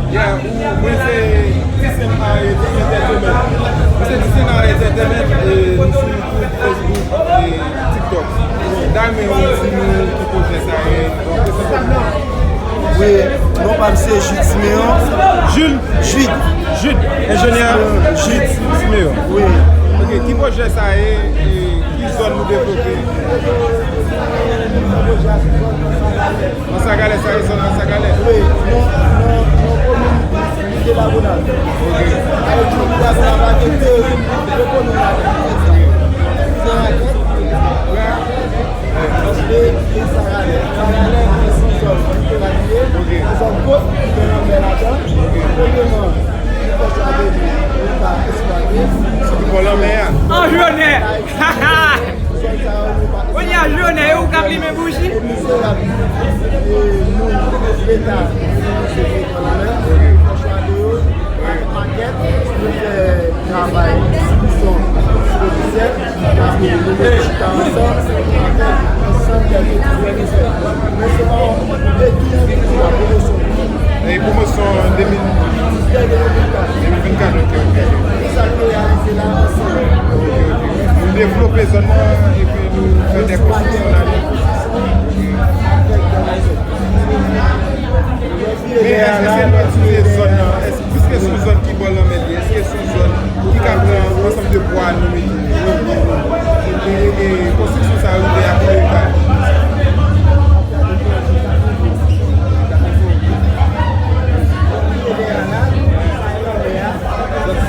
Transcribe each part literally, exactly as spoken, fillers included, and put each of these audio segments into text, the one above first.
Yeah, ou, mwen se Ti Sen Entertainment. Mwen se Ti Sen Entertainment, e nou sou YouTube, Facebook, e TikTok. Dayè, men ou di nou ki pwojè sa ye, nou prezante nou. Wi, non pa m se Jude Simeon. Jules? Jude. Jude, enjenyè Jude Simeon. Wi. Ok, ki pwojè sa ye, e ki zòn nou devlope? Anse à Galets, sa e zòn Anse à Galets. Wi, nan, nan, nan komin Rivyè Lagonav. Avèk tout plas la, pa gen teyorik, yo konnen la. Se rakèt. E, e Saralè. Saralè, se yon zòn litoral li ye. Se yon zòn kot, ki gen lanmè ladan. Premyeman, nou fè sa de nou, nou ka eksplwate. Sou bò lanmè a. Anjwonè! Kounye a, Jwonè, e ou k ap limen bouji? E pwomosyon de mil, de mil vennkat, ok, ok. Ok, ok. Nou devlope zòn nan, epi nou fè de konstriksyon ladan. Men èske se nou itilize zòn nan? Èske, piske se yon zòn ki bò lanmè li ye, èske se yon zòn ki ka pran ansanm de bwa nou mete? E, e, e konstriksyon sa yo rive a konbyen eta?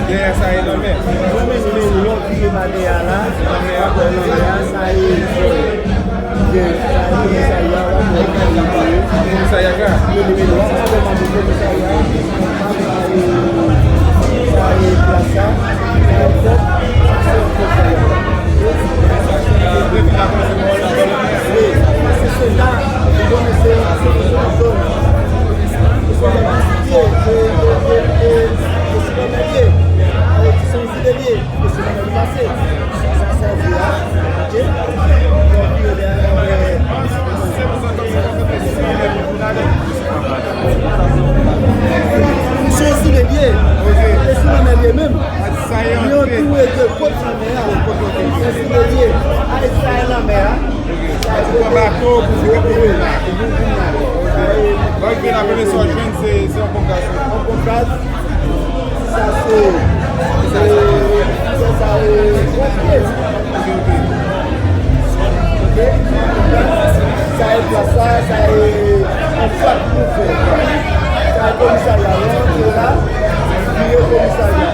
Dèyè sa e lanmè. Nou mennen yon lòt vye pa dèyè a la. Apre lanmè a, sa e, e, sa e komisarya. Komisarya ka? Wi, wi, wi. Komisarya. Sa e plas la. Sa e plas la. Misye osi, li ye. Li sou lanmè li ye menm. Li antoure de kot lanmè a. Li ye. Ayiti sa e lanmè a. Ou pran bato pou vin pou vin la. Lè w vin la, premye sa w jwenn, se, se yon pon gaz. Yon pon gaz. Sa se, se, se sa, e, ponpye. Ok. Sa e plas la, sa e yon fwat pou fè. Sa e komisarya, lè w antre la, vire komisarya.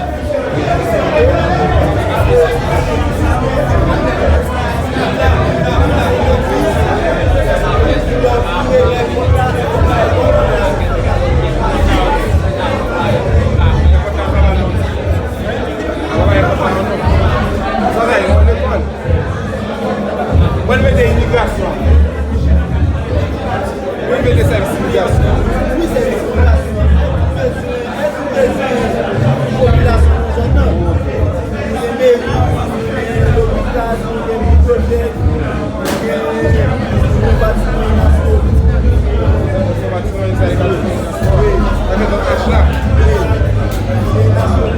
Mwen mete imigrasyon. Mwen mete sèvis imigrasyon. Wi, sèvis imigrasyon. Mwen bezwen, mwen bezwen popilasyon nan zòn nan. Nou gen meri, nou gen lopital, nou gen bibliyotèk, nou gen yon batiman Nasyon. Yon batiman sa e ka fè Nasyon. Wi. Sa gen nan H la. Wi. Gen Nasyon.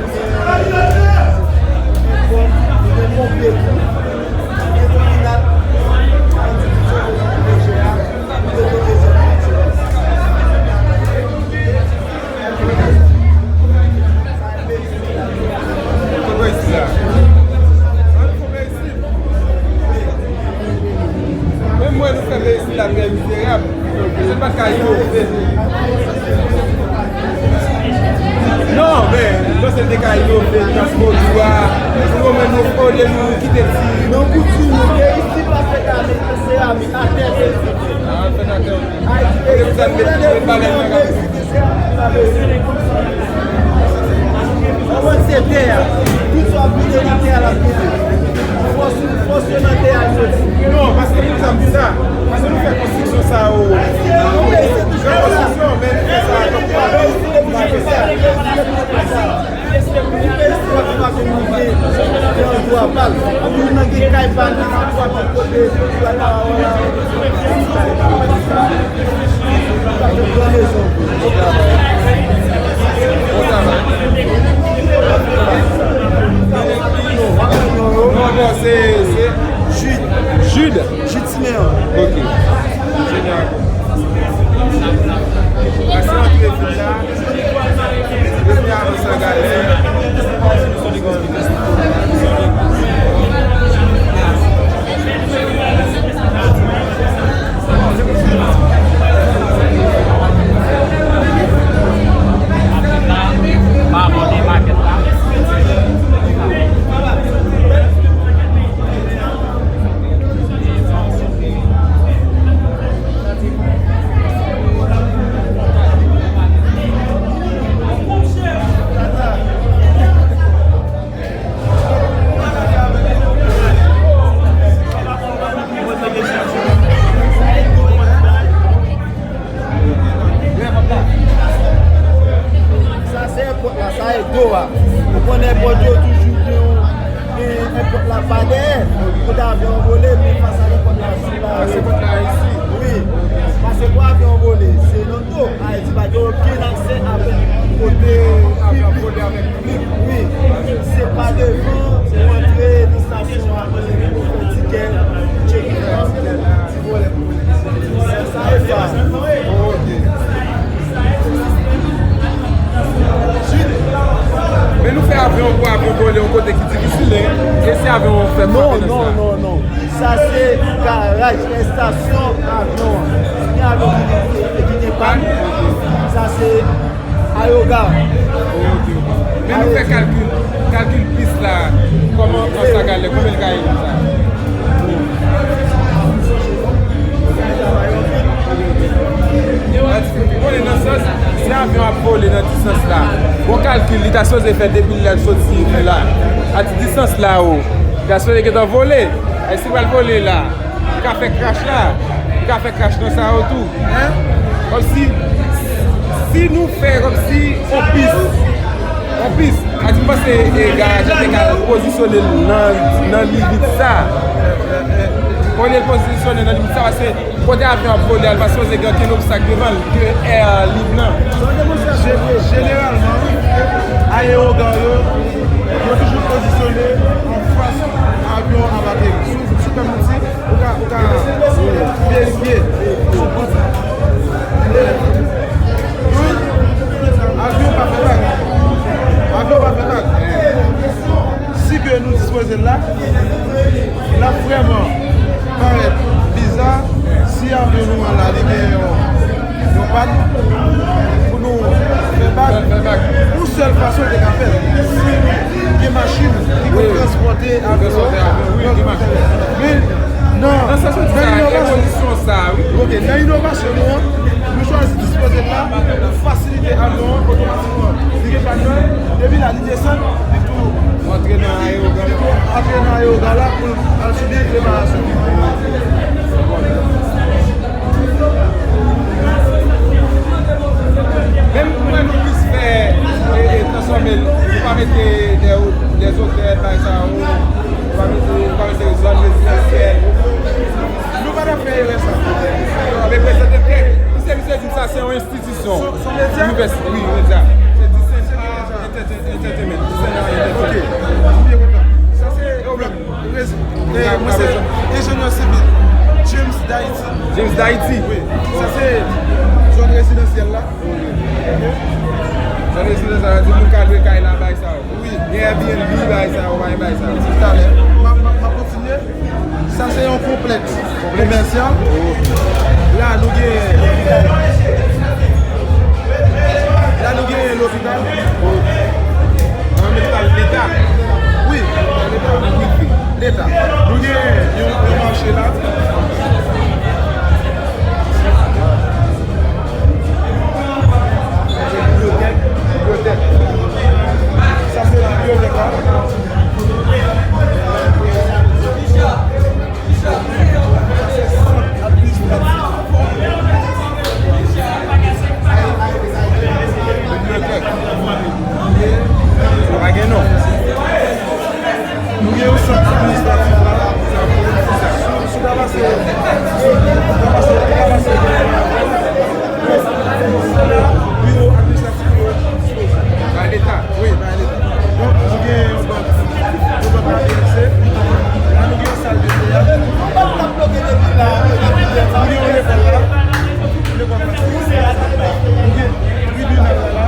Menm mwen, nou fè peyi isit la trè mizerab. Se pa ka inove. Non, men, mwen panse l te ka inove, transpò dou a. Pou mwen, nou, olye nou kite ti. Non, kouti nou, peyi isit pa fèt avèk seramik, atè, se isit. Ah, fèt atè. Ayiti, peyi isit, se isit, se isit. Mwen se tè a. Tout sa ap vide nan tè a, l ap vide. Fòs, fòs yo nan tè a, yo soti. Non, paske pou sa m di sa, paske nou fè konstriksyon sa yo. Fè konstriksyon, men nou fè sa, nou fè sa. Ay, do a. Ou konnen èpòt yo toujou gen yon, gen èpòt la pa dèyè. Kote avyon an vole, men fas a èpòt la sou la. Pase èpòt la isi. Wi. Pase pou avyon an vole, se nan do. Ayiti pa gen okenn aksè avèk kote avyon ap vole avèk piblik. Wi. Se pa devan ou antre nan estasyon an, ou fè tikè, tcheke. Men nou fè avyon pou avyon vole yon kote ki difisil, hein? E si avyon an fè frape nan sa? Non, non, non, non. Sa se garaj, estasyon avyon an. Si gen avyon ki, ki, ki gen pann, sa se Ayoga. Ok. Men nou fè kalkil, kalkil pis la. Kòman an sa gale? Konbyen l ka ye sa? Ou konnen nan sans, si avyon ap vole nan distans la, bon kalkil, li ta sipoze fè depi lè l soti la. Ati distans la, o, li ta sipoze gentan vole. E si l pral vole la, li ka fè krach la, li ka fè krach nan sa yo tou. Kòmsi, si nou fè kòmsi on pis, on pis, a di m panse, e, garaj la te ka pozisyone l nan, nan limit sa. Olye l pozisyone nan limit sa, paske kote avyon ap vole a, li pa sipoze gen okenn obstak devan l, ke air libre nan. Jeneralman, ayewogare yo, yo toujou pozisyone anfas avyon ap ateri. Sou, sou kòm nou di, ou ka, ou ka verifye sou kont. Avyon pa fè vag. Avyon pa fè vag. Si ke nou dispoze l la, l ap vrèman parèt biza si avyon nou an la, li gen yon, yon pann pou nou fè vag. Yon sèl fason te ka fèt, si gen machin ki konn transpòte avyon. Men nan, nan inovasyon, ok, nan inovasyon nou an, nou chwazi dispoze l la pou fasilite avyon an otomatikman. Li gen pann nan, depi la, li desann, li tou antre nan ayewogare la pou l al sibi reparasyon. Menm mwen nou plis fè, e, e, transfòme l, nou pa mete lè, lè zotèl, bagay sa yo, nou pa mete, nou pa mete zòn rezidansyèl. Nou pa t ap fè erè sa. Yo ap reprezante tèt. Misye, misye di sa se yon enstitisyon. Son, son medya? Univèsite, wi, medya. Se Disenna Entertainment. Disenna Entertainment. Ok. M byen kontan. Sa se, e, mwen se enjenyè sivil. James D'Haïti. James D'Haïti? Wi. Sa se zòn rezidansyèl la. Ok. Zòn rezidansyèl la, di moun ka lwe kay la, bay sa yo. Wi. Gen Airbnb, bay sa yo, bay, bay sa yo. Talè. M ap, m ap, m ap kontinye. Sa se yon konplèks komèsyal. La nou gen, la nou gen lopital. Lopital Leta. Wi, Leta. Leta. Nou gen yon, yon mache la. Bibliotèk, bibliotèk. Sa se bibliotèk la. Sa se sant administratif. Bibliotèk. Sa pa gen non. Nou gen yon sant administratif la. Sou, sou ta pase, sou ta pase, ta pase. Biwo administratif yo dispoze. Bay Leta. Wi, bay Leta. Donk, nou gen yon bank, yon bank la ki fikse. La, nou gen yon sal de teyat. Nou gen yon lekòl la. Lekòl la. Nou gen tribinal la la.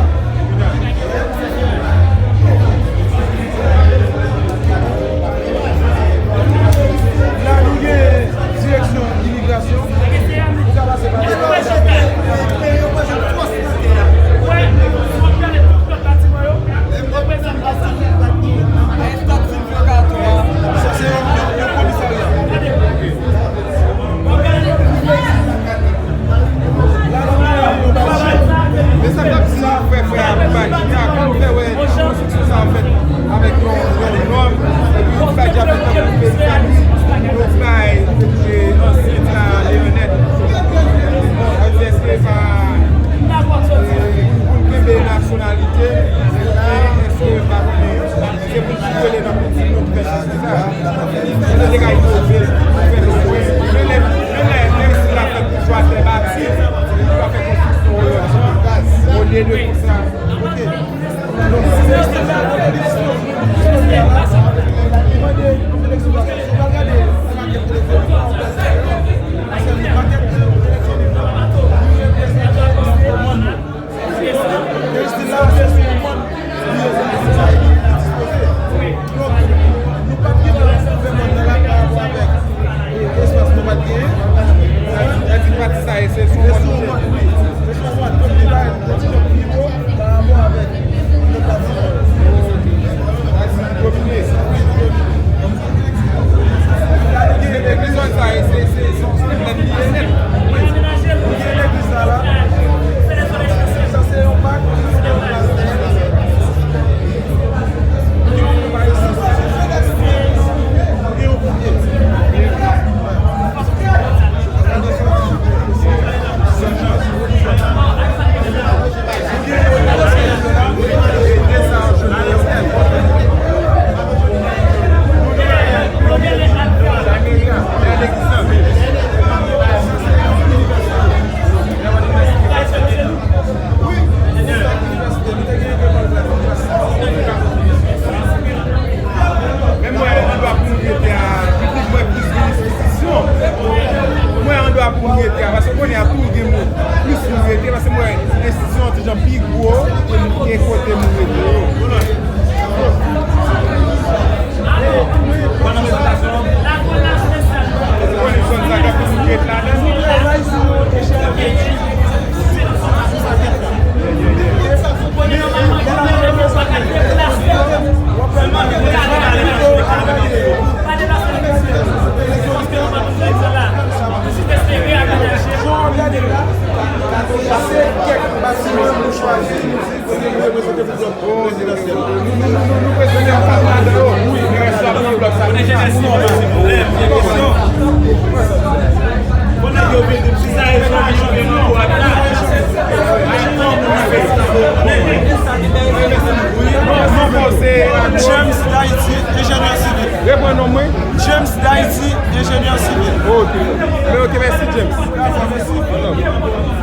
La, nou gen direksyon imigrasyon. Ou ka pase pa Sa se yon, yon, yon komisarya. La, nou gen yon mache. Men sa k ap di fè frè a pou bay chita, kòman w fè wè konstriksyon sa a fèt avèk yon, yon nòm, epi yon bagay ap fèt tankou Bèlzami, yon bagay, e, ansyen tra Leonèt. Sa vle di èske pa, e, pou, pou l kenbe nasyonalite, e, E de konsa, ok. Donk, si se yon revolisyon, mande eleksyon, paske si w pa gade makèt eleksyon, paske makèt eleksyon, nou reprezante yon moun. Estil la, se sou yon mòn li ye, se sa li dispoze. Donk, nou pa t gen pwoblèm nan la pa rapò avèk, e, espas nou pa t genyen. Sa di pati sa, e se sou yon mòn, wi. Se sou yon mòn. Donk, li bay yon ti nòt pi wo pa rapò avèk lòt pati. Sa di domine. Wi, domine. Legliz sa, e se, se, se, se yon plen li ye nèt. Wi. Legliz sa la, sa se yon bak, se yon plas. Ki moun pa isi, se yon pomye. Men mwen, an dwa pou m rete a, piblik mwen plis gen enstitisyon. Mwen, an dwa pou m rete a, paske w konnen a tou gen moun plis pou m rete, paske mwen, enstitisyon an ti jan pi gwo ke, ke kote moun rete yo. Ou konnen zòn sa, gen moun ki ret ladan. Se kèk batiman nou chwazi, nou di kote nou reprezante pou blòk prezidansyèl la. Nou, nou, nou, nou, nou prezante yon kat ladan yo. Wi, rès la pou blòk sa. James D'Haïti, enjenyè sivil. Reprann non mwen. James D'Haïti, enjenyè sivil. Ok. Men ok, mèsi James. Dakò, mèsi.